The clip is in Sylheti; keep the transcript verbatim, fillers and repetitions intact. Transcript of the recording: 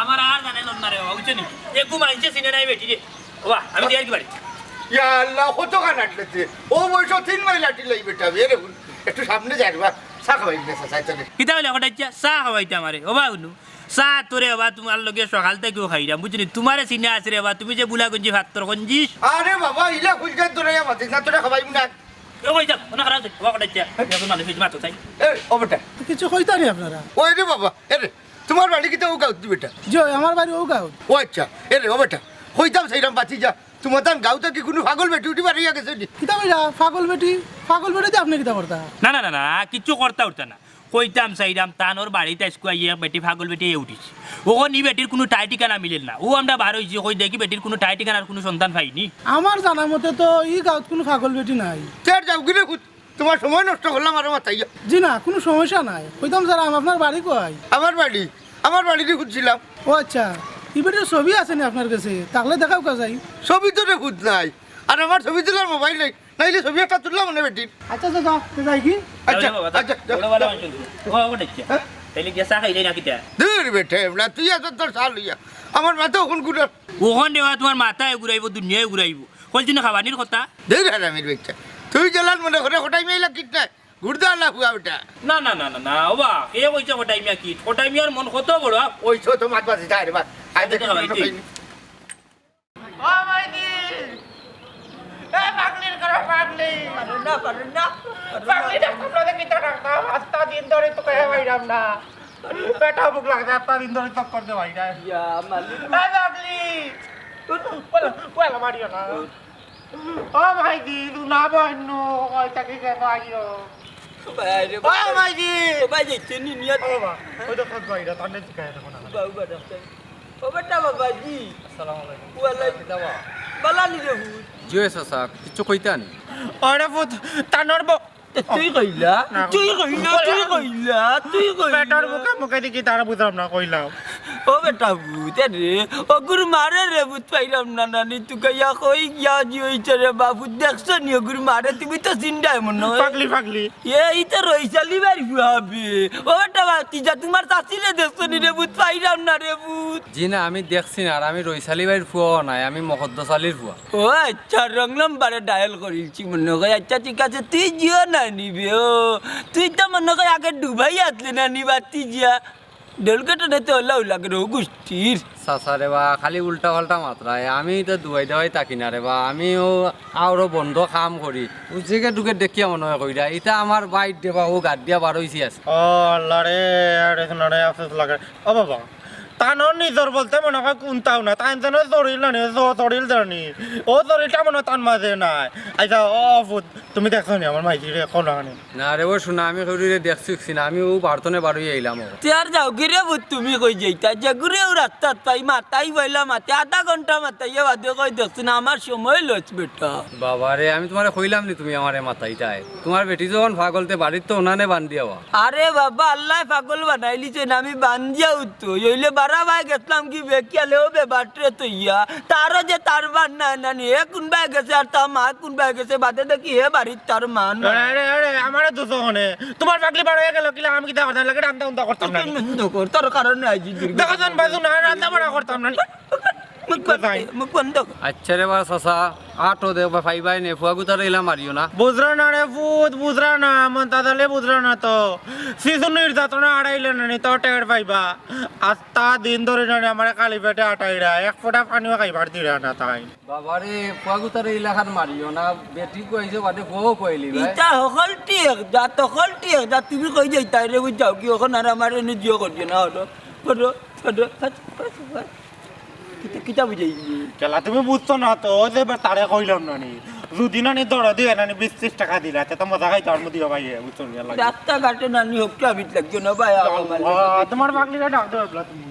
আমার আর জানে লন না রে বাবা, বুঝছো নি? এগু মাইনষে চিনে নাই বেটি রে। বাবা, আমি দিয়ার কি বাড়ি? ইয়া আল্লাহ, কত খান আটলে তুই? ও বয়স তিন মাইল আটিলাই বেটা, বেরে হুন। একটু সামনে যাই রে বা, চা খাওয়াই না, চা, চা, চা। কিতা বলে কটাইচ্ছা? চা খাওয়াইতে আমারে। ও বা হুনু, চা তোরে বাবা, তোমার লগে সকাল থাকিও খাইরাম, বুঝছো নি? তোমারে চিনে আছে রে বাবা, তুমি যে বুলাগঞ্জি ফাত্তর গঞ্জিস। আরে বাবা, ইলা খুলকে তোরে মাতিস না, তোরে খাওয়াইব না। ও কই যা, ওনা খারাপ আছে, বাবা কটাইচ্ছা। এখন মানুষ হইছে মাত্র তাই। এ, ও বেটা। কিছু কইতা নি আপনারা? ওই রে বাবা, এ রে, তোমার বাড়ি কিতা ও গাঁওত নি বেটা? জি, আমার বাড়ি ও গাঁওত। ও আচ্ছা, এ রে, ও বেটা, কইতাম চাইরাম বাতি যা, তোমার তান গাঁওত কি কুনু পাগল বেটি উঠি বাড়িয়া গেছে নি? কিতা কইরা? পাগল বেটি? পাগল বেটি দিয়া আপনে কিতা করতা? না, না, না, না, কিচ্ছু করতা উঠতা না। কইতাম চাইরাম, তান ওর বাড়িত আইজকু আইয়া এক বেটি, পাগল বেটি আইয়া উঠিছে। অখন ই বেটির কুনু ঠাই ঠিকানা মিলের না। ও আমরা বার অইছি, কই দেখি বেটির কুনু ঠাই ঠিকানার কুনু সন্ধান পাইনি। আমার জানা মতে তো ই গাঁওত কুনু পাগল বেটি নাই। তের যাও গিরে খুদ, তোমার সময় নষ্ট করলাম আরো মাতাইয়া। জি না, কুনু সমস্যা নাই। কইতাম চাইরাম, আপনার বাড়ি কই? আমার বাড়ি? আমার বাড়ি দি খুঁজছিলাম। ও আচ্ছা, ই বেটির ছবি আছে নি আপনার গেছে? থাকলে দেখাউক্কা চাই। ছবি তো রে খুদ নাই, আর আমার ছবি তুলার মোবাইল নাই, নাইলে ছবি একটা তুললাম অনে বেটির। আচ্ছা, আচ্ছা, যাও, তো যাই কি? আচ্ছা, যাও রে বাবা, আচ্ছা, যাও, যাও। বড় বালা মানুষ। ও, ও, দেখছে। হ্যাঁ? তাইলে গিয়া চা খাইলে না কিতা? দূর বেটা, এবলা তুই এত তোর চা লইয়া। আমার মাথা অখন ঘুরার। অখন রে বাবা, তোমার মাথায় ঘুরাইবো, দুনিয়ায় ঘুরাইবো। কইছি না খাবানির কথা? দূর হারামির বাচ্চা। তুই জেলার মনে করে কটাই মাইলা কিট নাই। গুর্দা আল্লাহ হুয়া বেটা। না, না, না, না, না, ওবা, কে কইছে কটাই মিয়া কিট? কটাই মিয়ার মন কত বড়, আ? ওই তো, তো মাত বাজি যায় রে বাপ। আজ দেখি আচ্ছা, ভাই, ঠিক। ও মাইজি! এ পাগলির ঘরো পাগলি! পারো না, পারো না, পারো না। পাগলি ডাকতাম না, দেখি তো ডাকতাম। আস্তা দিন ধরি তো কয়ে বাইরাম না। পেটা ভুক লাগছে, আস্তা দিন ধরি চক্কর দে বাইরা। ইয়া, মালিক। এ পাগলি! ওলা, ওলা মারিও না। ও মাইজি, তুই না বইনু, ওই তাকে কে পাইও। ভাই রে, ও মাইজি! ও ভাই, দেখছেন নি নিয়ত? ও বাবা, ওই তো খাক বাইরা, তান্ডে শিখায় দেখো না। বাবু বাবা, ডাক্তার। ও বেটা বাবাজি। আসসালামু আলাইকুম। ওয়ালাইকুম। কিতা বা? বালা নি রে ভূত? জি অয় চাচা, কিচ্ছু কইতা নি? আরে ভূত, তানর ব-, তে তুই কইলা? না, তুই কইলা, তুই কইলা, তুই কইলা। বেটার মুখে মুখে দেখি তারা বুঝলাম না, কইলাম। ও বেটা ভূত, এ রে, অগুর মারে রে ভূত পাইলাম না, নানি, তুই কইয়া কই গিয়া জি অইছে রে বাবু, দেখছো নি অগুর মারে, তুমি তো চিন্তায় মনে হয়। পাগলি, পাগলি। এ, ই তো রইসালি ভাইর ফুয়া হবে। ও বেটা ভাতিজা, তোমার চাচিরে দেখছো নি রে ভূত? পাইরাম না রে ভূত। জি না, আমি দেখছি না, আর আমি রইসালি ভাইর ফুয়াও নায়, আমি মকদ্দস আলীর ফুয়া। ও আচ্ছা, রং নাম্বারে ডায়াল করিলছি মনে হয়। আচ্ছা, ঠিক আছে, তুই জিও না নিবে। ও, তুই তো মনে হয় আগে ডুবাই আছলে না নি ভাতিজা। ডলকেটনে তো ওলাও লাগে রে গুষ্টির। চাচা রে বা, খালি উল্টা পাল্টা মাতরায়। আমি তো দুবাই দাবাই থাকি না রে বা, আমি ও আওরো বন্ধ কাম করি। ও জেগে ডুকে দেখিয়া মনে হয় কইরা, ইতা আমার বাইর দে বা, ও গাড় দিয়া বার অইছি আছে। ও আল্লাহ রে, আরে শোনা রে, আফসোস লাগে। ও বাবা, তানর নিজর বলতে মনে হয় কুন্তাও না, তান যেন শরীর না নি, জ-, শরীর জানি। ও শরীরটা মনে হয় তান মাঝে নাই। আচ্ছা, ও ফুত, তুমি দেখছো নি আমার মাইজিরে, কও না কেনে? না রে, ও শোনা, আমি কেউরিরে দেখছি না, আমি ও বারতনে বারই আইলাম ও। তে আর যাও কি রে ভূত, তুমি কই যাইতা? যেগুরে ও রাস্তাত পাই, মাতাই বইলা মাতে, আধা ঘন্টা মাতাইয়া বাদে কই দেখছি না, আমার সময় লস বেটা। বাবা রে, আমি তোমারে কইলাম নি তুমি আমারে মাতাইতায়? তোমার বেটি যখন পাগল তে বাড়িত তো ওনানে বান্ধিয়া ওয়া। আরে বাবা, আল্লায় পাগল বানাইলিছে না, আমি বান্ধিয়া উঠতো। অইলে বারা বায় গেছলাম কি বেকিয়ালে ও বে বাটরে তইয়া, তারও যে তার বার নাই নানি, এ কুনবায় গেছে আর তার মা কুনবায় গেছে, বাদে দেখি হে বাড়িত তার মা নাই। আরে, আরে, আরে, আমারে দুষো কেনে? তোমার পাগলি বার অইয়া গেল, কিলা আমি কিতা করতাম? লাগে রান্দা উন্দা করতাম না। বন্ধ কর, তোর কারণে আইছি দুর্গা। দেখো জন বাজু না, রান্দা বাড়া করতাম না। মুখ বন্ধ, কোথায়? মুখ বন্ধ কর। আচ্ছা রে বা চাচা, আটো দে বা পাইবায় নে, ফুয়া গুতারে ইলা মারিও না। বুঝরা না রে ফুত, বুঝরা না, মন্তাজ আলী বুঝরা না তো। শিশু নির্যাতন আড়াইলে না নি তো টের পাইবা। আস্তা দিন ধরি না নি আমারে খালি পেটে আটাইরা, এক ফোঁটা পানিও খাইবার দিরা না তাইন। বাবারে, ফুয়া গুতারে ইলাখান মারিও না, বেটি কুয়াইছো বাদে ফুয়াও কুয়াইলি ভাই। ইতা হকলটি এক জাত, হকলটি এক জাত, তুমি কই যাইতায় রে, বুঝ যাও কি, অখন আর আমারে এনে জিও করিও না, হটো, হটো, হটো, হটো, হটো। কিতা, কিতা বুঝাইলি? কেলা, তুমি বুঝছো না তো, ওই যে এবার তারে কইলাম না নি, যদি না নি দরদি অয় না নি বিশ ত্রিশ টেকা দিলা, তে তো মজা খাইতাম দিও ভাই, বুঝছো নি, লাগে। রাস্তাঘাটে না নি হকটা বিট লাগছে না ভাই, আমার আল্লাহ, তোমার পাগলিরে ডাক দেও, এবলা তুমি।